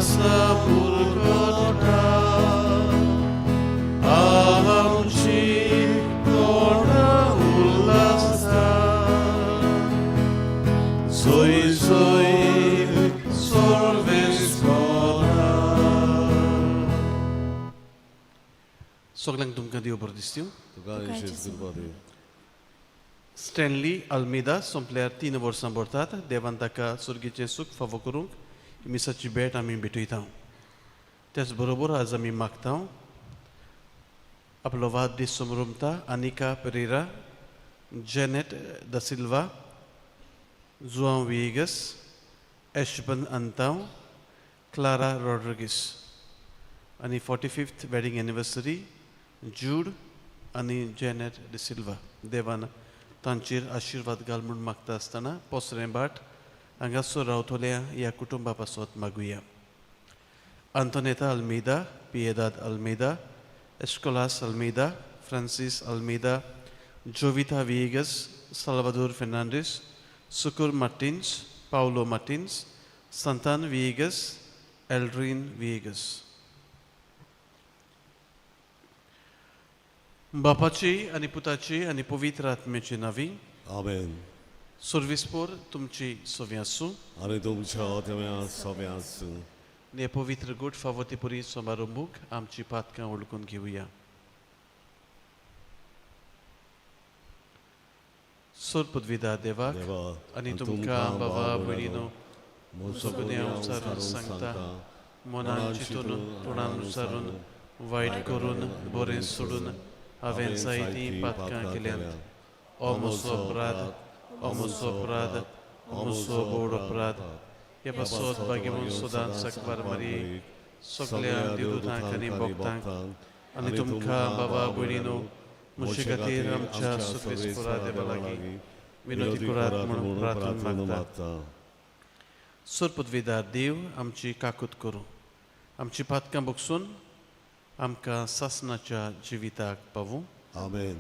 उल्हासा उरगटा आमची तोंडां उल्हासा जोय जोय सर्वेस्पोरा. सगळ्यांक तुमकां देव बरें दिसता. तुका विशेष कृपा दी. स्टॅनली आल्मेदा सोंपल्यार 3 वर्सां भरतात. देवान ताका सुर्गीचें सूख फावो करूंक मिसाची भेट आमी भेटयता. त्याच बरोबर आज आमी मागता आपलो वाडदीस समरमता Anika Pereira, Janet the Silva, Joao Viegas, एशबन अंताव, Clara Rodrigues आनी 45th wedding anniversary जूड आनी जेनेट the Silva. देवान तांचेर आशिर्वाद घाल म्हूण मागता आसतना पोसरें भाट हांगासर रावतल्या ह्या कुटुंबा पासत मागुया. आंतोनेता अल्मेदा, पियेदाद अल्मेदा, एस्कोलास अल्मेदा, फ्रांसीस अल्मेदा, जोविता विएगस, साल्वादोर फेर्नांडीस, सुकूर मार्टिन्स, पावलो मार्टिन्स, संतान विएगस, एल्ड्रीन विएगस. बापाची आनी पुताची आनी पवित्र आत्म्याची नांवी. आमेन. सर्वेस्पोर तुमची सवी आसूं. आनी तुमच्या आत्म्या सव्या आसूं. आनी पवित्र गुड फावो ते पुरी समारंभूक आमची पातकां वळखून घेवया. सोर पदवीदा देवाक देवा आनी तुमकां बाबा भयणीनो म्हजो गुन्यांव विचारून सांगता, मनान चिंतून तोंडान उच्चारून वायट करून बरें सोडून हांवें जायतीं पातकां केल्यांत. ओ म्हजो अपराध, ओ म्हजो अपराध, ओ म्हजो व्हड अपराध. हे पासत भाग्यवंत सदांच साकवार मारये, सगल्या देवदूतांक आनी भक्तांक आनी तुमकां बाबा भयणीनो म्हजे खातीर आमच्या सर्वेस्पोरा देवा लागीं विनंती करात म्हणून प्रार्थना मागता. सोर पदवीदार देव आमची काकूत करूं, आमची पातकां बगसून आमकां सासनाच्या जिविताक पावूं. आमेन.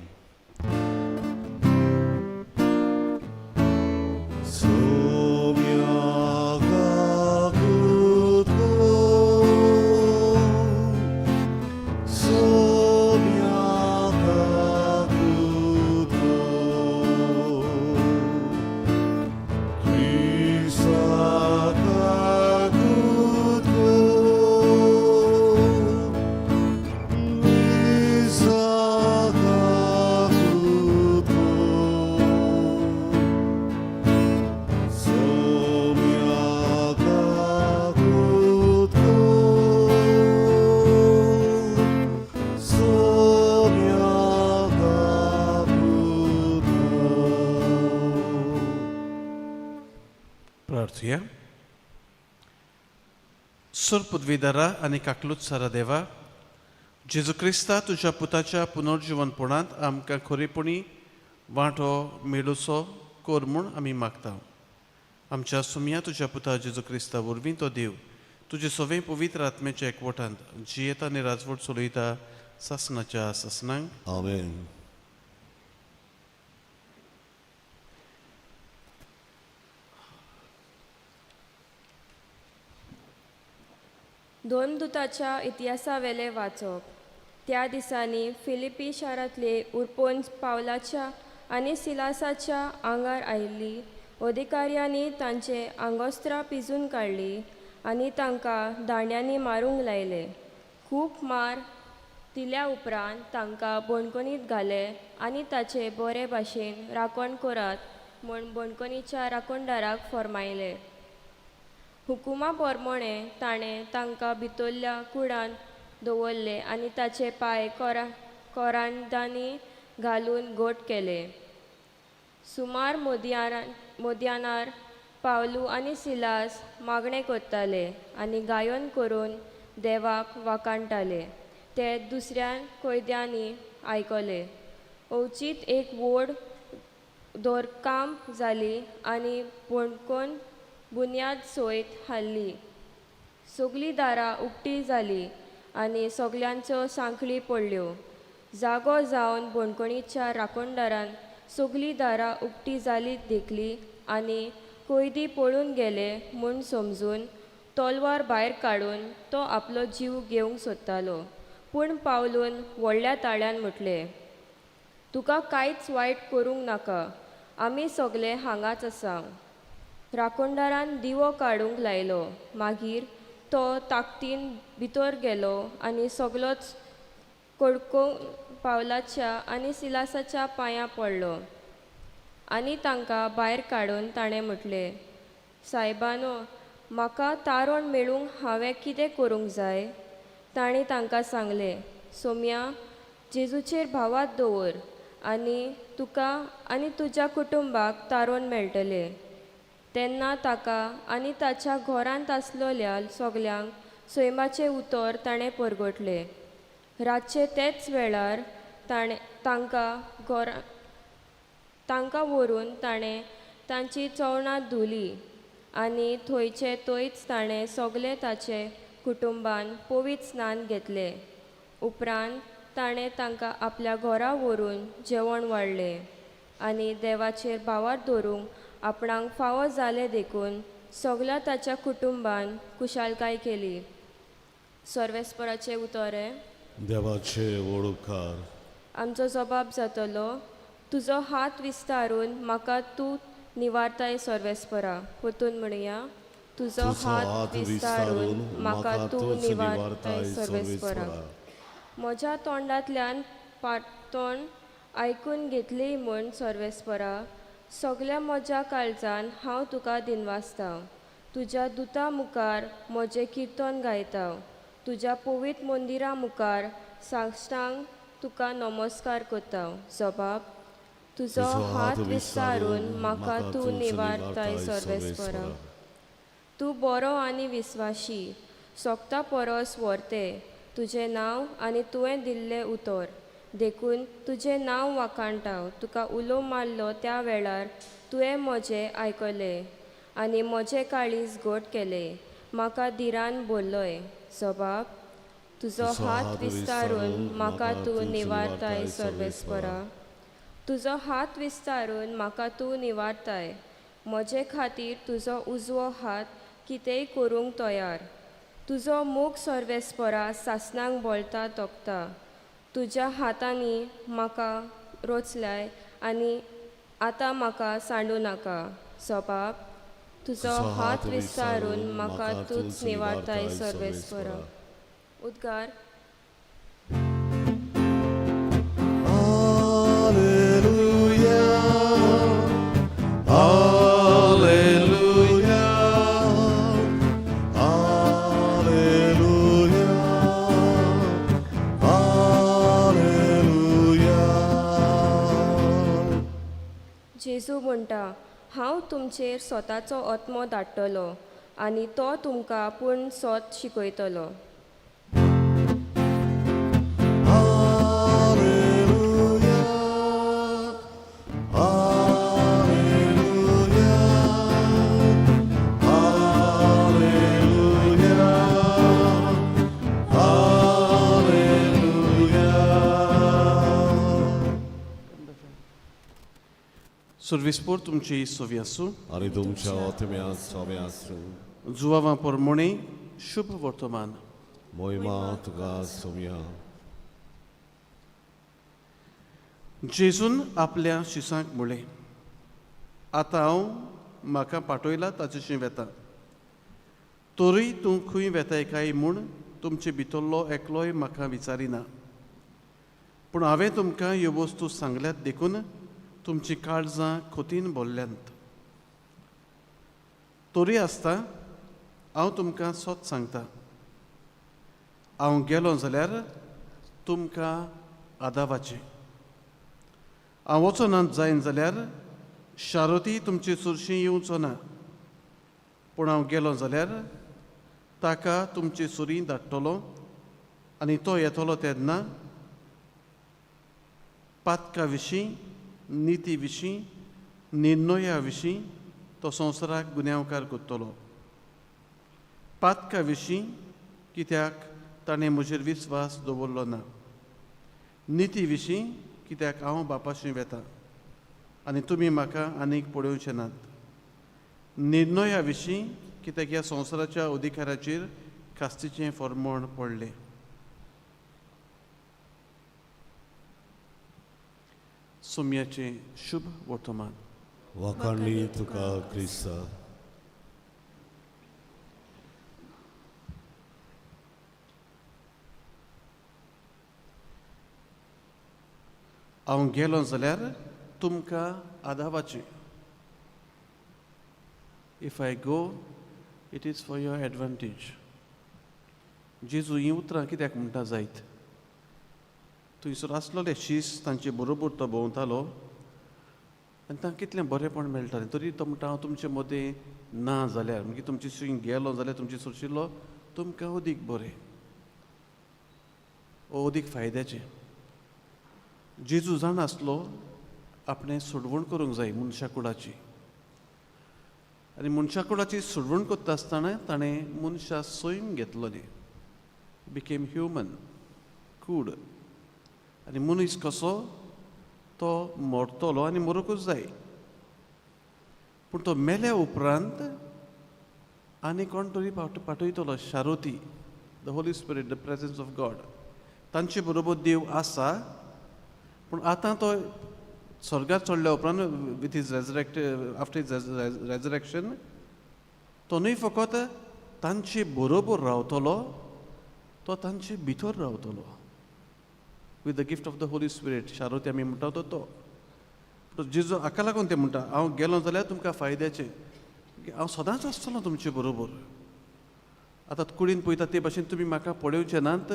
सोम्या काकूत कर, सोम्या काकूत कर, क्रिस्ता काकूत कर, क्रिस्ता काकूत कर, सोम्या काकूत कर, सोम्या काकूत कर. प्रार्थुया. सोर पदवीदारा आनी काकलूत सारा देवा, जेजू क्रिस्ता तुज्या पुताच्या पुनर्जिवनपणांत आमकां खरेपणी वांटो मेळुचो कर म्हूण आमी मागता. आमच्या सुमया तुज्या पुता जेजू क्रिस्ता वरवीं तो देव तुजे सगळे पवित्र आत्म्याच्या एकवटांत जियेता आनी राजवट चलयता सासनाच्या सासनांक. आमेन. धर्मदूताच्या इतिहासावेलें वाचप. त्या दिसांनी फिलिपी शारांतले उरपोन पावलाच्या आनी सिलासाच्या आंगार आयिल्ली अधिकाऱ्यांनी तांचे आंगोस्त्रां पिजून काडली आनी तांकां दांड्यांनी मारूंक लायले. खूब मार दिल्या उपरांत तांकां बणकोनीत घाले आनी ताचे बरे भाशेन राखण करात म्हूण बणकोनीच्या राखणदाराक फर्मायले. हुकुमा प्रमाणे ताणें तांकां भितरल्या कुडांत दवरले आनी ताचे पांय कोरांदांनी घालून घट केले. सुमार मोदयानार पावलू आनी सिलास मागणें करताले आनी गायन करून देवाक वाखाणटाले. ते दुसऱ्या कैद्यांनी आयकले. अवचीत एक व्हड दोरकाम जाली आनी बणकोन बुन्याद सयत हाल्ली. सगळीं दारां उक्ती जालीं आनी सगल्यांच्यो सांखळी पडल्यो. जागो जावन बणकोणीच्या राखणदारान सगळीं दारां उक्ती जाली देखली आनी कैदी पळून गेले म्हूण समजून तलवार भायर काडून तो आपलो जीव घेवंक सोदतालो, पूण पावलून व्हडल्या ताळ्यान म्हटलें, तुका कांयच वायट करूंक नाका, आमी सगले हांगाच आसा. राखणदारान दिवो काडूंक लायलो. मागीर तो ताकदीन भितर गेलो आनी सगलोच कडकोवन पावलाच्या आनी सिलासाच्या पांयां पडलो आनी तांकां भायर काडून ताणें म्हटलें, सायबानो, म्हाका तारण मेळूंक हांवें कितें करूंक जाय? ताणें तांकां सांगलें, सोम्या, जेजूचेर भावात दवर आनी तुका आनी तुज्या कुटुंबाक तारण मेळटलें. तेन्ना ताका आनी ताच्या घरांत आसलेल्या सगल्यांक सैमाचें उतर ताणें परगटलें. रातचें तेच वेळार ताणें तांकां व्हरून ताणें तांची चवणां धुली आनी थंयचे थंयच ताणें सगलें ताचे कुटुंबान पवित्र स्नान घेतलें. उपरांत ताणें तांकां आपल्या घरा व्हरून जेवण वाडलें आनी देवाचेर भावार दवरूंक आपणाक फावो जालें देखून सगल्या ताच्या कुटुंबान खुशालकाय केली. सर्वेस्पराचें उतर हें. देवाचे व्हड उपकार. आमचो जबाब जातलो, तुजो हात विस्तारून म्हाका तूं निवारताय सर्वेस्परा. परतून म्हणया, तुजो हात विस्तारून म्हाका तूं निवारताय सर्वेस्परा. म्हज्या तोंडांतल्यान पारतोण आयकून घेतली म्हूण सर्वेस्परा, सगल्या म्हज्या काळजान हांव तुका दिनवासता. तुज्या दुता मुखार म्हजें किर्तन गायता, तुज्या पवित्र मंदिरा मुखार साश्टांग तुका नमस्कार करता. जबाब, तुजो हात विस्तारून म्हाका तूं निवारताय सर्वेस्परा. तूं बरो आनी विस्वाशी, सोगता परस व्हरते तुजें नांव आनी तुवें दिल्लें उतर, देखून तुजें नांव वाखाणटा. तुका उलो मारलो त्या वेळार तुवें म्हजें आयकलें आनी म्हजें काळीज घट केलें, म्हाका धिरान भरलोय. जबाब, तुजो हात विस्तारून म्हाका तूं निवारताय सर्वेस्परा. तुजो हात विस्तारून म्हाका तूं निवारताय, म्हजे खातीर तुजो उजवो हात कितेंय करूंक तयार. तुजो मोग सर्वेस्परा सासणाक बोलता तोखता. तुज्या हातांनी म्हाका रचल्याय आनी आतां म्हाका सांडूं नाका. जबाब, तुजो हात विस्तारून म्हाका तूंच निवारताय सर्वेस्परा. उद्गार. Alleluia, Alleluia, Alleluia, Alleluia. जेजू म्हणटा, हांव तुमचेर स्वताचो आत्मो धाडटलो आनी तो तुमकां पूण सोत शिकयतलो. Alleluia, Alleluia, Alleluia, Alleluia. सुर्विस्पोर तुमची सोवी आसूं. आनी तुमच्या आत्म्यात सोबें आसूं. जुवावा पोरमोणे शुभ वर्तमान. मोहिमा तुका सोम्या. जेजून आपल्या शिसांक म्हणलें, आतां हांव म्हाका पाठयला ताचेशी वेता, तरूय तूं खंय वेताय काय म्हूण तुमचे भितरलो एकलोय म्हाका विचारिना. पूण हांवें तुमकां ह्यो वस्तू सांगल्यात देखून तुमचीं काळजां खोतीन भरल्यांत. तरूय आसता हांव तुमकां सत सांगता, हांव गेलो जाल्यार तुमकां आदावाचें. हांव वचना जायन जाल्यार शारती तुमचे सुरशी येवचो ना, पूण हांव गेलो जाल्यार ताका तुमचे सुरी धाडटलो आनी तो येतलो तेन्ना पातका विशीं, निती विशीं, निर्णया विशीं तो संवसाराक गुन्यांवकार करतलो. पातका विशीं कित्याक ताणें म्हजेर विस्वास दवरलो ना, निती विशीं कित्याक हांव बापाशी वेता आनी तुमी म्हाका आनीक पळोवचे नात, निर्णया विशीं कित्याक ह्या संवसाराच्या अधिकाराचेर कास्तीचें फॉर्मण पडलें. सोम्याचें शुभ वर्तमान. वाखाणणी तुका क्रिस्ता. हांव गेलो जाल्यार तुमकां आदावाचें. If I go it is for your advantage. जेजू हीं उतरां कित्याक म्हणटा जायत? थंयसर आसलोले शीस तांचे बरोबर तो भोंवतालो आनी तांकां कितलें बरेंपण मेळटालें, तरी तो म्हणटा हांव तुमचे मदें ना जाल्यार, मागीर तुमचे सुयं गेलो जाल्यार तुमचे सोशिल्लो तुमकां अदीक बरें, अदीक फायद्याचें. जेजू जाण आसलो आपणें सोडवण करूंक जाय मनशा कुडाची, आनी मनशा कुडाची सोडवण करता आसतना ताणें मनशा सैम घेतलोली, बिकेम ह्युमन कूड. आनी मनीस कसो तो मरतलो आनी मरूंकूच जाय, पूण तो मेल्या उपरांत आनी कोण तरी पाठयतलो, शारोती, the Holy Spirit, the presence of God. तांचे बरोबर देव आसा, पूण आतां तो स्वर्गार चडल्या उपरांत with his resurrect after his resurrection तो न्हय फकत तांचे बरोबर रावतलो, तो तांचे भितर रावतलो with the gift of the Holy Spirit. शारोती आमी म्हणटा तो तो जेजू हाका लागून ते म्हणटा हांव गेलो जाल्यार तुमकां फायद्याचें, हांव सदांच आसतलो तुमचे बरोबर. आतां कुडीन पळयता ते भाशेन तुमी म्हाका पळोवचे नात,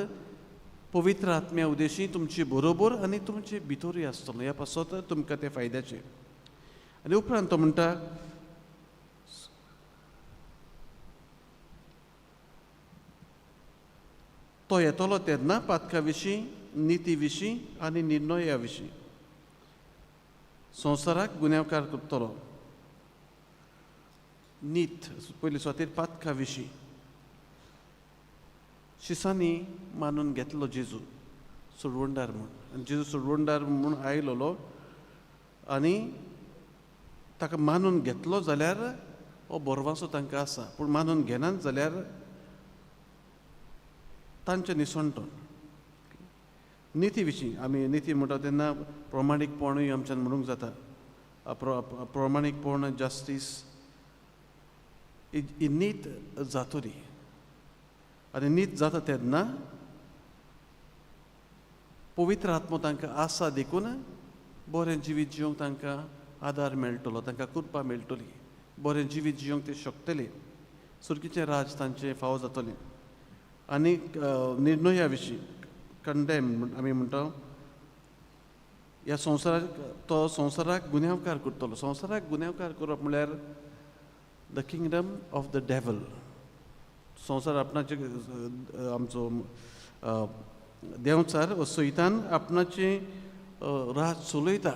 पवित्र आत्म्या उदेशी तुमचे बरोबर आनी तुमचे भितरूय आसतलो, ह्या पासत तुमकां तें फायद्याचें. आनी उपरांत तो म्हणटा तो येतलो तेन्ना पातका विशीं, निती विशीं आनी निर्णया विशीं संवसाराक गुन्यांवकार करतलो. नीत पयले सुवातेर पातका विशीं शिसांनी मानून घेतलो जेजू सोडवणदार म्हूण, आनी जेजू सोडवणदार म्हूण आयलोलो आनी ताका मानून घेतलो जाल्यार हो बरवासो तांकां आसा, पूण मानून घेनात जाल्यार तांचें निसणटो. निती विशीं आमी निती म्हणटा तेन्ना प्रमाणीकपणूय आमच्यान म्हणूंक जाता, प्रमाणीकपण, जस्टीस, ही नीत जातली. आनी नीत जाता तेन्ना पवित्र आत्मो तांकां आसा देखून बरें जिवीत जिवंक तांकां आदार मेळटलो, तांकां कृपा मेळटली, बरें जिवीत जिवंक ते शकतले, सुर्गीचें राज तांचें फावो जातलें. आनी निर्णया विशीं कंडेम आमी म्हणटा, ह्या संवसाराक तो संवसाराक गुन्यांवकार करतलो. संवसाराक गुन्यांवकार करप म्हळ्यार the kingdom of the devil. संवसार आपणाचे आमचो देंवचार व सैतान आपणाचें राज चलयता,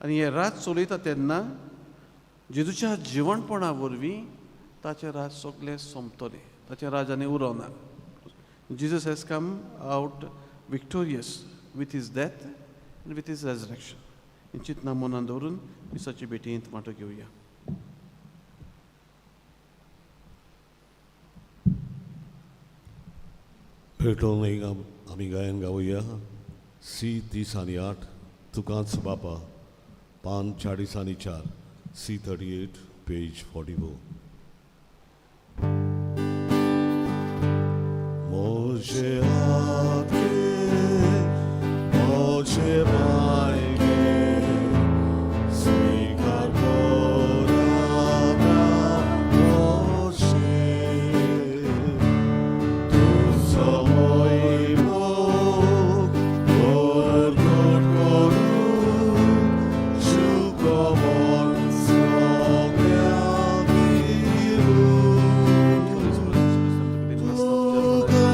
आनी हें राज चलयता तेन्ना जेजूच्या जिवणपणा वरवीं ताचें राज सगळें सोंपतलें, ताचें राज आनी उरोना. Jesus has come out victorious with his death and with his resurrection. हीं चिंतनां मनान दवरून मिसाचे भेटयेंत वांटो घेवया. भेटोवन एक आमी गायन गावया. सी 30 आनी 8, तुकाच बापा, पान 40 आनी 4, सी 38, पेज 44. मोजे आके मोजे मायगे स्वीकार कोरा मोजे तुजो मोग प्रगट करून शुभमन सगळ्यांक दिवूं. तुका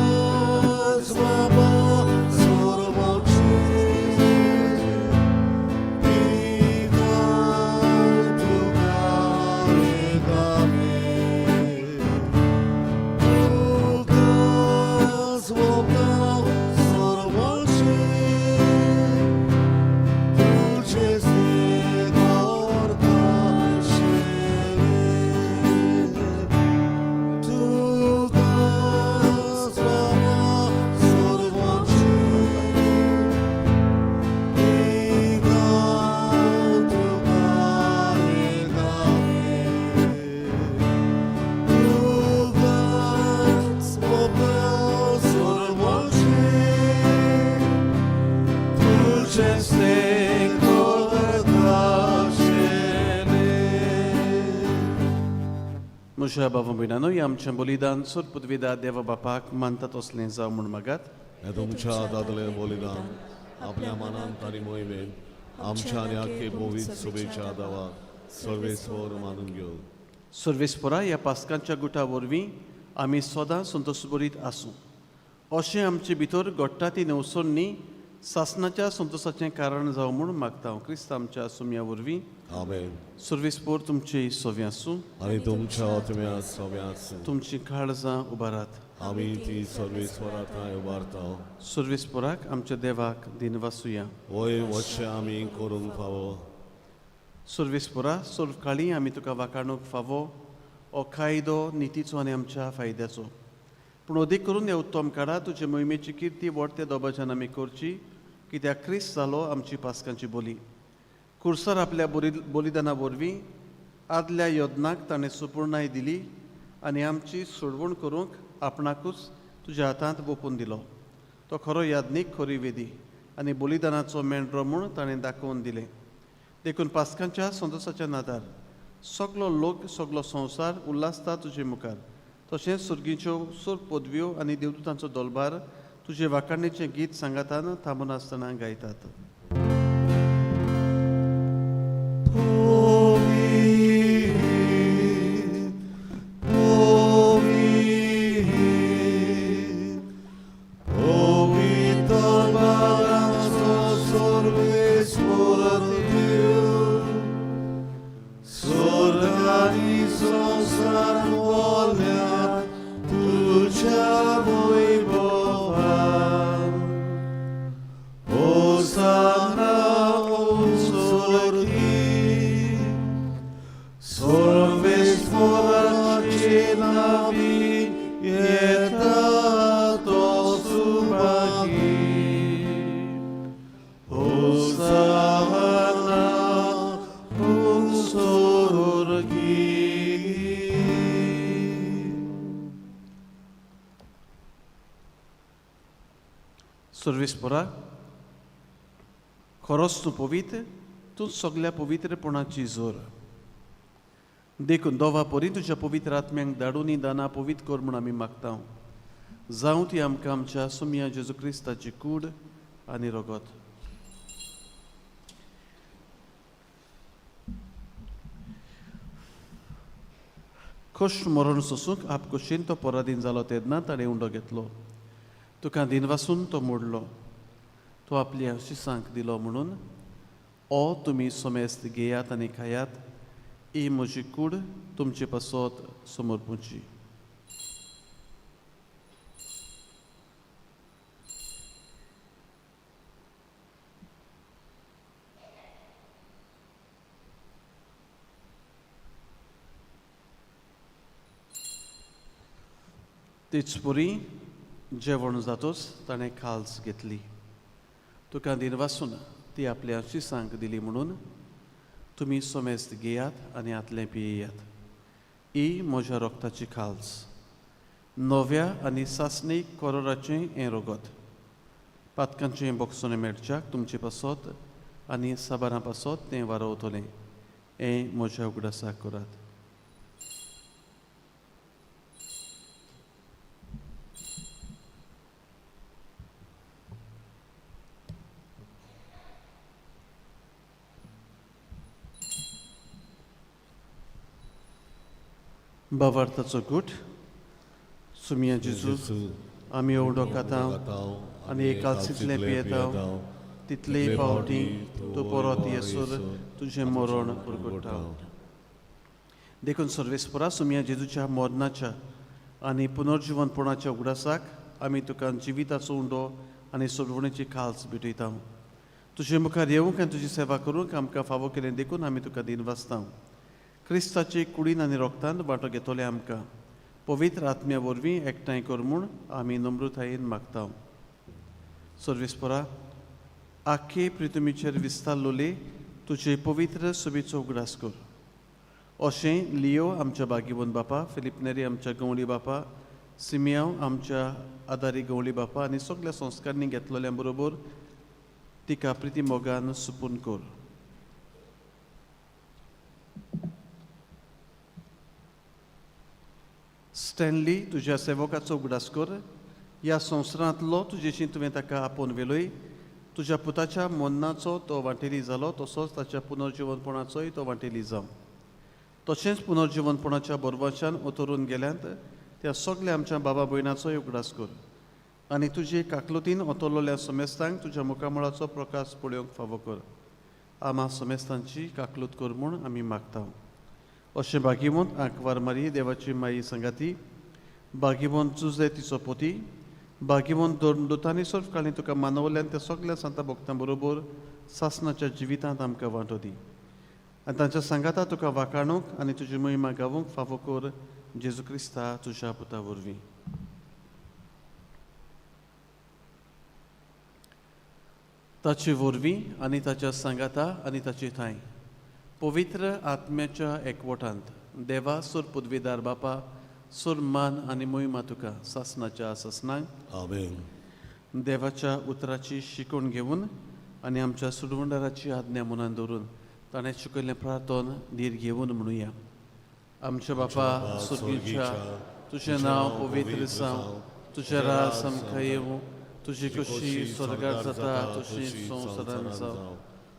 म्हज्या बाबा भयणानो ह्या आमचें बलिदान सोद पुदविदा देवा बापाक मानता तसलें जावं म्हूण मागात. हें तुमच्या हातांतलें बलिदान आपल्या मनान आनी मोहिमेन आमच्या आनी आख्खे पवित्र सभेच्या देवाक सर्वेस्वर मानून घेवं. सर्वेस्परा ह्या पास्कांच्या गुटा वरवीं आमी सदां संतोशभरीत आसूं अशें आमचे भितर घडटा ती नवसरणी सासणाच्या संतोशाचें कारण जावं म्हूण मागता हांव क्रिस्त आमच्या सुम्या वरवीं. आमेन. सर्वेस्पोर तुमची सोवी आसूं आनी तुमच्या आत्म्या सोव्या आसूं. तुमचीं काळजां उबारात. आमी ती सर्वेस्वरा थंय उबारता. सर्वेस्पोराक आमच्या देवाक दिनवासुया. वय वशें आमी करूंक फावो. सर्वेस्पोरा सर्व काळी आमी तुका वाखाणूंक फावो हो कायदो नितीचो आनी आमच्या फायद्याचो पूण अदीक करून ह्या उत्तम काळार तुजे मोहिमेची किर्ती व्हडते दोबाच्यान आमी करची कित्याक क्रिस्त जालो आमची पास्कांची बोली. कुर्सार आपल्या बलिदाना वरवीं आदल्या यत्नाक ताणें सुपूर्णाय दिली आनी आमची सोडवण करूंक आपणाकूच तुज्या हातांत वोपून दिलो. तो खरो याज्ञीक खरी वेदी आनी बलिदानाचो मेंढरो म्हूण ताणें दाखोवन दिलें. देखून पास्कांच्या संतोशाच्या नादार सगलो लोक सगलो संवसार उल्हासता तुजे मुखार. तशेंच सुर्गीच्यो सुर पदव्यो आनी देवदूतांचो दोलबार तुजे वाखाणेचें गीत सांगातान थांबून आसतना गायतात. सर्वेस्पोरा खरोच तूं पवित्र, तूं सगल्या पवित्रपणाची जोर. देखून दोवा परी तुज्या पवित्र आत्म्यांक धाडून दाना पवित्र कर म्हूण आमी मागता. जावं ती आमकां आमच्या सुमया जेजू क्रिस्ताची कूड आनी रगत. कश्ट मरण सोसूंक आपकुशीन तो पराधीन जालो तेन्ना ताणें उंडो घेतलो. तुका दिनवासून तो मोडलो. तो आपल्या शिसांक दिलो म्हणून ओ तुमी सोमेस्त घेयात आनी खायात, ही म्हजी कूड तुमचे पासत समर्पूची. तेच पुरी जेवण जातोच ताणें खाल्स घेतली. तुका दिनवासून ती आपल्या शिसांक दिली म्हणून तुमी सोमेस्त घेयात आनी आतलें पियेयात. ही म्हज्या रोगताची खाल्स, नव्या आनी सासणीक कोरोराचें हें रोगत. पातकांचें बोगसणें मेळच्याक तुमचे पासत आनी साबारां पासत तें वारोवतलें. हें म्हज्या उगडासाक करात. बावार्थाचो गूट. सुमिया जेजू, आमी ओडो खाता आनी एकालसींतलें पियेता तितलेय फावटी तूं परत येसर तुजें मरण उरगडटा. देखून सर्वेस्परा सुमिया जेजूच्या मरणाच्या आनी पुनर्जिवनपणाच्या उगडासाक आमी तुका जिविताचो उंडो आनी सोडवणेची खाल्स भेटयता. तुजे मुखार येवंक आनी तुजी सेवा करूंक आमकां फावो केलें देखून आमी तुका दिनवासता. क्रिस्ताचे कुडीन आनी रोगतान वांटो घेतले आमकां पवित्र आत्म्या वरवीं एकठांय कर म्हूण आमी नम्रतायेन मागता. सर्वेस्परा आख्खे प्रितुमीचेर विस्तारलोले तुजे पवित्र सभेचो उगडास कर. अशें लियो आमच्या बागीबन बापा, फिलीप नेरी आमच्या गवळी बापा, सिमियांव आमच्या आदारी गवळी बापा आनी सगल्या संस्कारांनी घेतलेल्या बरोबर तिका प्रिती मोगान सुपून कर. स्टॅनली तुज्या सेवकाचो उगडास कर. ह्या संवसारांतलो तुजेशी तुवें ताका आपोवन व्हेलोय. तुज्या पुताच्या मरणाचो तो वांटेली जालो, तसोच ताच्या पुनर्जिवनपणाचोय तो वांटेली जावं. तशेंच पुनर्जिवनपणाच्या बरवाच्यान ओतरून गेल्यांत त्या सगल्या आमच्या बाबा भयणाचोय उगडास कर आनी तुजे काकलुतीन ओतरलेल्या समेस्तांक तुज्या मुखामळाचो प्रकाश पळोवंक फावो कर. आमा समेस्तांची काकलूत कर म्हूण आमी मागता. अशें भागीवंत आंकवार मारी देवाची माई सांगाती, भागीवंत जुजे तिचो पोती, भागीवंत दोन दुतांनी सर्वकाळी तुका मानवल्यान त्या सगल्या सांता भक्तां बरोबर सासनाच्या जिवितांत आमकां वांटो दी आनी तांच्या सांगाता तुका वाखाणूंक आनी तुजी महिमा गावूंक फावो कर, जेजू क्रिस्ता तुज्या पुता वरवीं. ताचे वरवीं आनी ताच्या सांगाता आनी ताचे ठांय पवित्र आत्म्याच्या एकवटांत देवा सोर पदवीदार बापा, सोर मान आनी महिमा तुका सासनाच्या सासनांक. आमेन. देवाच्या उतराची शिकवण घेवन आनी आमच्या सुडवंडाराची आज्ञा मनान दवरून ताणें शिकयल्लें प्रार्थन धीर घेवन म्हणुया. आमच्या बापा सुर्गीच्या, तुजें नांव पवित्र जावं, तुजें राज आमकां येवं, तुजी खोशी स्वर्गार जाता तशी संवसारान जावं.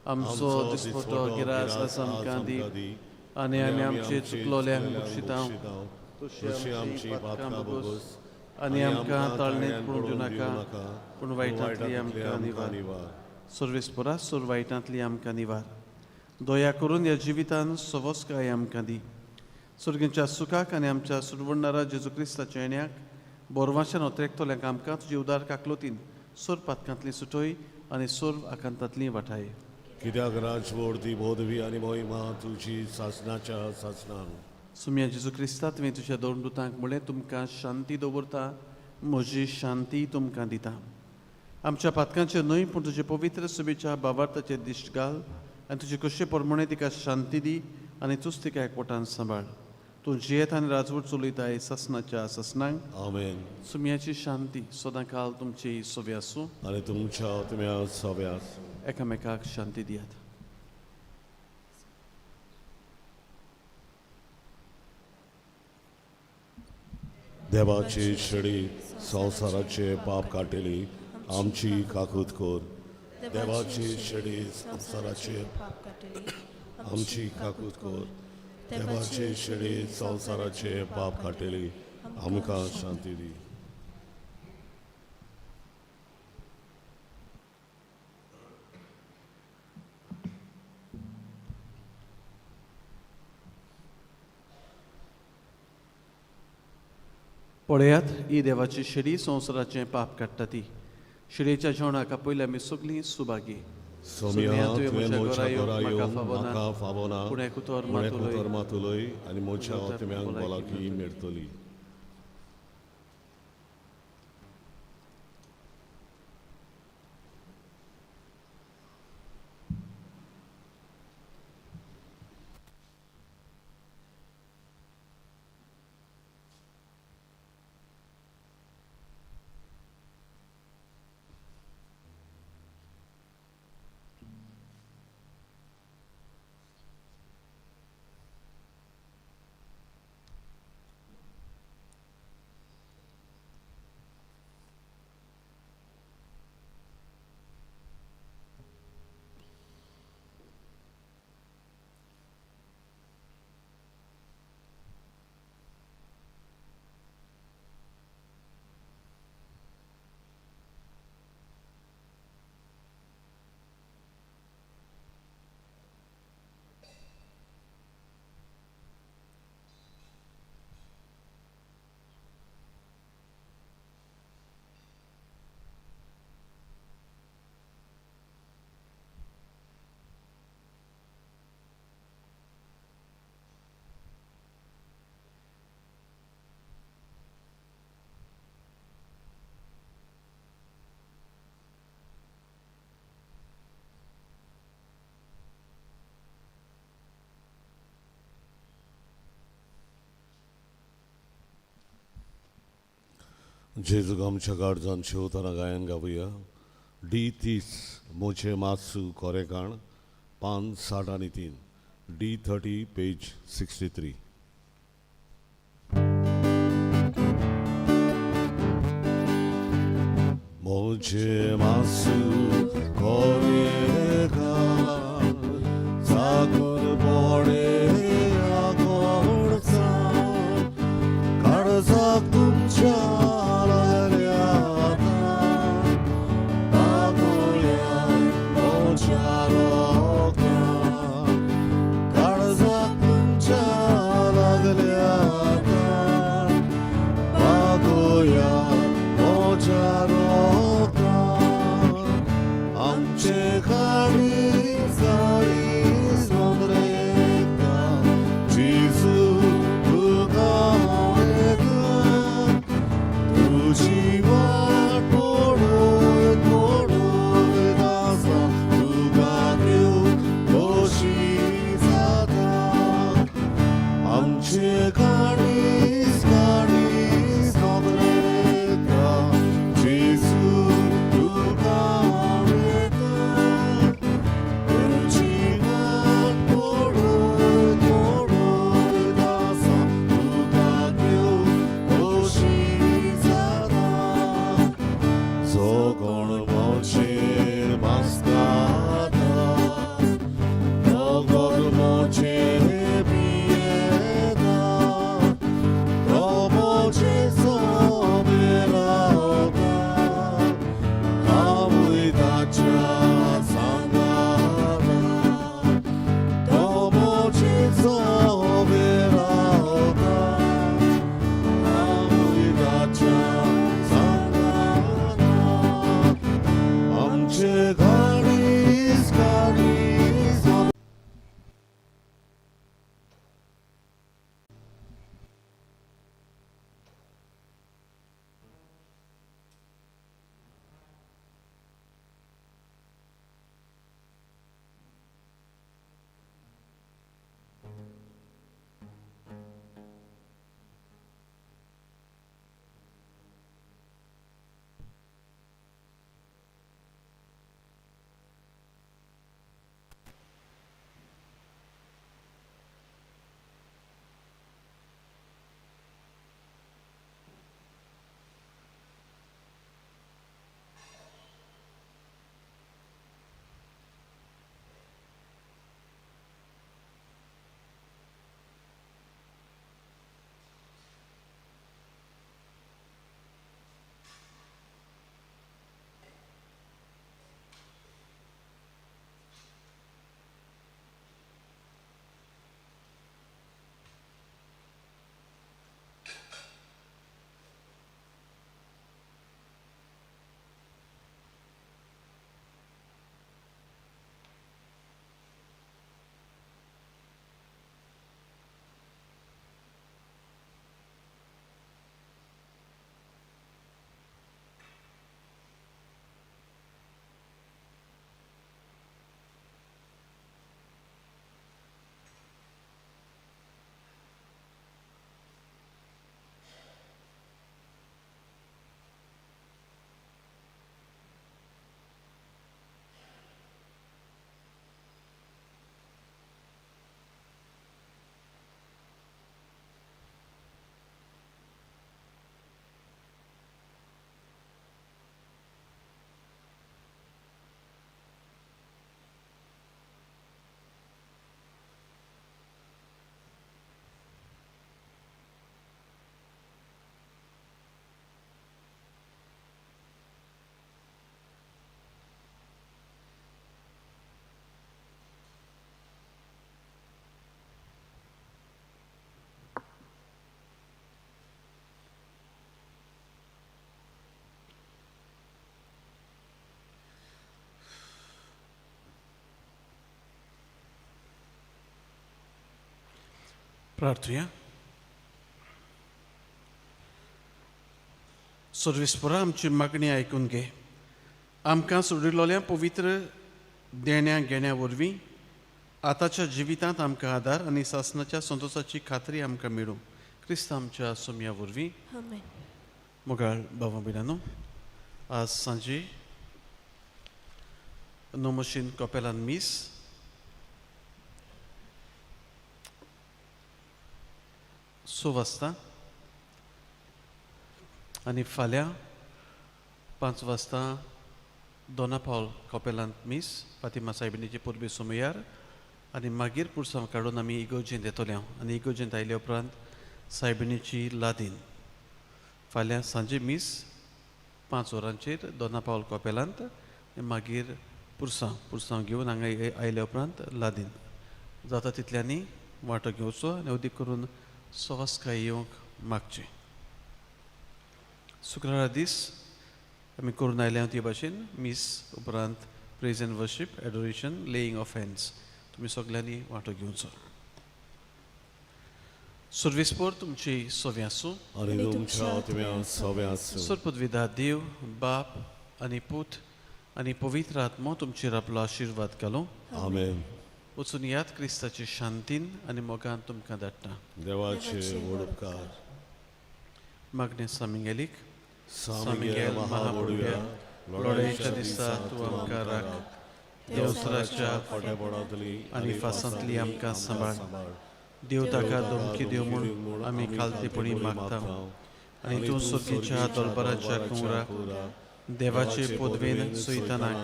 आमचो दिसपटो गिरास आज आमकां दी आनी आमी आमचे चुकलोल्यांक बक्षिता तशी आमची पातकां भोगोस आनी आमकां ताळणेंत पडूंक दिवं नाका, पूण वायटांतली आमकां निवार. सर्वेस्परा, सोर वायटांतली आमकां निवार. दया करून ह्या जिवितान सवस्काय आमकां दी. सुर्गींच्या सुखाक आनी आमच्या सुरवणणारा जेजू क्रिस्ताच्या येण्याक बोरवाच्यान ओतरेकतल्यांक आमकां तुजी उदार काकलोतीन सोर पातकांतली सुटय आनी सोर आकांतांतली वाठाय. कित्याक राजवड ती बोधवी आनी मोहिमा तुजी सासनाच्या सासनान. सुम्या जेजू क्रिस्ता, तुवें तुज्या दोन दुतांक म्हणलें, तुमकां शांती दवरता, म्हजी शांती तुमकां दिता. आमच्या पातकांचेर न्हय पूण तुजे पवित्र सभेच्या बाबार्थाचेर दिश्ट घाल आनी तुजे कशे प्रमाणे तिका शांती दी आनी तूच तिका एकवटान सांबाळ. तूं जियेत आनी राजवट चलयताय सासनाच्या सासनांक. आमेन. सुम्याची शांती सदां काल तुमची सोबी आसूं. आनी तुमच्या तुम्या सव्या आसूं. एकामेकाक शांती दियात. देवाची शेळी संवसाराचे पाप काडटली, आमची काकूत कर. देवाची शेळी संवसाराचे पाप काडटली, आमची काकूत कर. देवाची शेळी संवसाराचे पाप काडटली, आमकां शांती दी. पळयात, ही देवाची शेळी संवसाराचें पाप काडटा ती. शेळयेच्या जेवणाक आपयल्या आमी सगळीं सुभागी. सोम्या, तुवें म्हज्या घरा येवंक म्हाका फावना, पूण एक उतर पूण मात एक उलय. उतर मात उलय आनी म्हज्या आत्म्याक भलायकी मेळटली. जेजूक आमच्या गार्जान शेवतना गायन गावया. डी 30, मोचे मात्सू कोरेकाण, पान 63, डी 30 पेज 63. तुझे मासू कोरेगा सागुर बोडे आगोडचा काळजाक तुमच्या लागल्या बागोया मोज्या रोक्या काळजाक तुमच्या लागल्या बागोया मोज्या रोक्या आमचे काळीज काळीज नोंदरेता जेजू तुका येता तुजी वाट पळयत पळयत आसा तुका घेवन खोशी जाता आमचे काळीज काळीज नोंदरेता जेजू तुका येता तुजी वाट पळयत पळयत आसा तुका घेवन खोशी जाता जो कोण मोचेर मास्ताता तो गोर मोचेर पियेता तो मोचे सोबे रावता हांवूय ताच्या सांगाता तो मोचे सोबे रावता हांवूय ताच्या सांगाता आमचे काळीज काळीज प्रार्थुया. सर्वेस्परा आमची मागणी आयकून घे. आमकां सोडिल्ल्या पवित्र देण्या घेण्या वरवीं आतांच्या जिवितांत आमकां आदार आनी सासनाच्या संतोशाची खात्री आमकां मेळूं, क्रिस्त आमच्या सोमया वरवीं. आमेन. मोगाळ बाबा भयणांनो, आज सांजे नोमशीन कपेलान मीस. स वाजता आनी फाल्यां 5 वाजता. दोनापावल कपेलांत मीस फातिमा सायबिणीचे परबी सोमयार आनी मागीर पुरसांव काडून आमी इगोर्जेंत येतले आनी इगोर्जेंत आयले उपरांत सायबिणीची लादीन. फाल्यां सांजे मीस 5 वरांचेर दोनापावल कपेलांत आनी मागीर पुरसांव पुरसांव घेवन हांगा आयले उपरांत लादीन. जाता तितल्यांनी वांटो घेवचो आनी अदीक करून सवस्काय येवंक मागचें. शुक्रारा दीस आमी करून आयल्या ते भाशेन मीस उपरांत praise and worship, adoration, laying of hands. तुमी सगल्यांनी वांटो घेवचो. सुर्वेस्पोर तुमची सव्या आसूं आनी तुमच्या आत्म्या सव्या आसूं. सरपदविदा देव बाप आनी पूत आनी पवित्र आत्मो तुमचेर आपलो आशिर्वाद घालूं. आमेन. वचून याद क्रिस्ताचे शांतीन आनी मोगान तुमकां धाडटा. देवाचे व्हड उपकार. मागणें सामिंगेलीक. सामिगेल महाबोडव्या, लढायेच्या दिसा तूं आमकां राख. देवसराच्या खोटेपणांतली आनी फासांतली आमकां सांबाळ. देव ताका धमकी दिव म्हूण आमी खालतेपणी मागता आनी तूं सर्गीच्या दलबराच्या कुंवराक देवाचे पदवेन सुयतानाक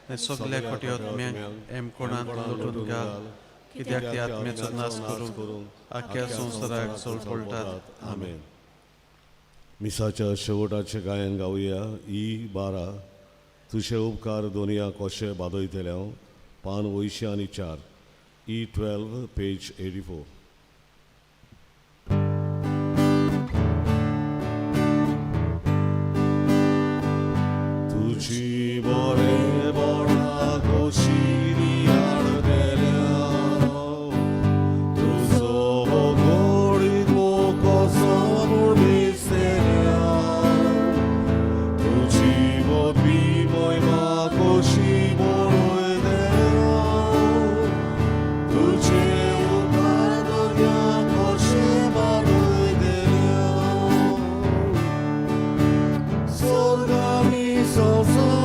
आनी सगल्या खोट्या आत्म्यांक एमकोणांत लोटून घाल, कित्याक ते आत्म्याचो नाश करूंक आख्ख्या संवसाराक चळपळटात. आमेन. मिसाच्या शेवटाचें गायन गावया. ई 12 तुजे उपकार दोनया कशे बादयतले हांव, पान 84, ई 12 पेज 84. तुजी बरे बरा कशी हाडतल्या, तुजो गोडी कसो म्हूण दिसतल्या, तुजी बदली मोयमा कशी बरयतल्या, तुजे उपकार दर्या कशे बादयतल्या. स्वर्गानी संवसारांत